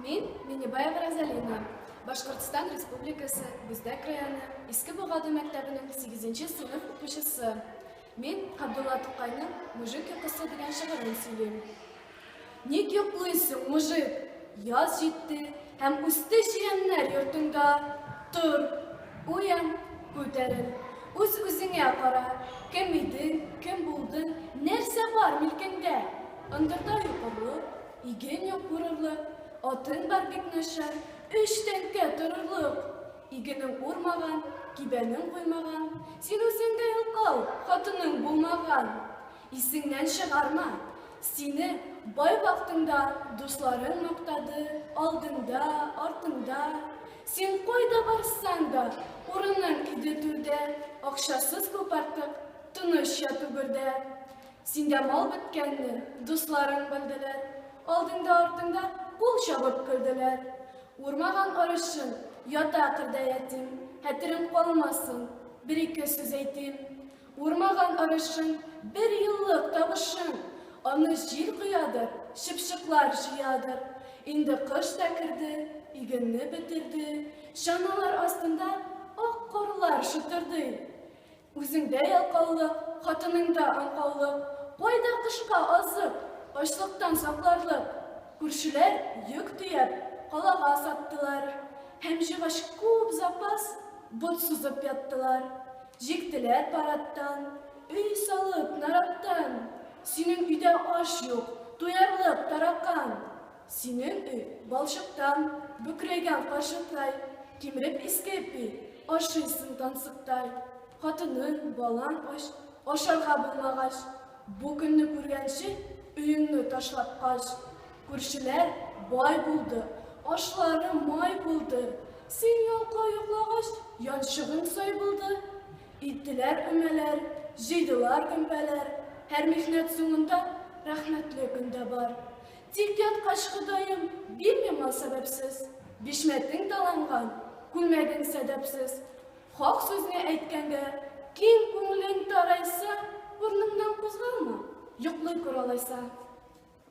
Мин Минибаева Розалина, Башкортстан Республикасы Бүздәк районы Иске Богады мәктәбенең 8 сыйныф укучысы. Мин Габдулла Тукайның Мужик йокысы дигән шигырен сөйлим. Ник йоклыйсың, мужик? Яз җитте һәм үсте чирәмнәр йортыңда. Тор, уян, күтәрел. Үз-үзеңә кара. Кем идең, кем булдың, нәрсә бар милкеңдә? Ындырда юк орлык, иген юк урырлык, атың бар бик начар, өч тәңкә торырлык. Игенең урмаган, кибәнең куймаган, син үзең дә ялкау, хатының булмаган. Исеңнән чыгарма, сине бай вактыңда дусларың мактады, алдыңда, артыңда. Син кайда барсаң да, урының иде түрдә, акчасыз күп артык, тыныч яту гүрдә. Синдә мал беткәнне дусларың белделәр, алдыңда-артыңда кул чабып көлделәр. Урмаган арышың ята кырда ятим, хәтерең калмасын, бер-ике сүз әйтим. Урмаган арышың, бер еллык табышың, аны җил коядыр, чыпчыклар җыядыр. Инде кыш та керде, игенне бетерде, чаналар астында ак карлар шытырдый. Үзеңдә ялкаулык, хатыныңда аңкаулык, кайда кышка азык, ачлыктан сакларлык? Күршеләр йөк төяп, калага саттылар һәм җыйгач күп запас, бот сузып яттылар. Җиктеләр парадтан, өй салып нараттан. Синең өйдә аш юк, туярлык таракан. Синең өй балчыктан, бөкрәйгән карчыктай, кимереп иске ипи ашыйсың тансыктай. Хатының, балаң ач, ашарга булмагач, бу көнне күргәнче өеңне ташлап кач. Күршеләр бай булды, ашлары май булды. Син ялкау йоклагач, янчыгың сай булды. Иттеләр өмәләр, җыйдылар гөмбәләр. Һәр михнәт соңында рәхмәтле көн дә бар. Тик яткач, Ходаем, бирми мал сәбәпсез. Бишмәтең таланган, күлмәгең сәдәпсез. Хак сүзне әйткәнгә киң күңелең тарайса, урыныңнан кузгалма, йоклый күр алайса.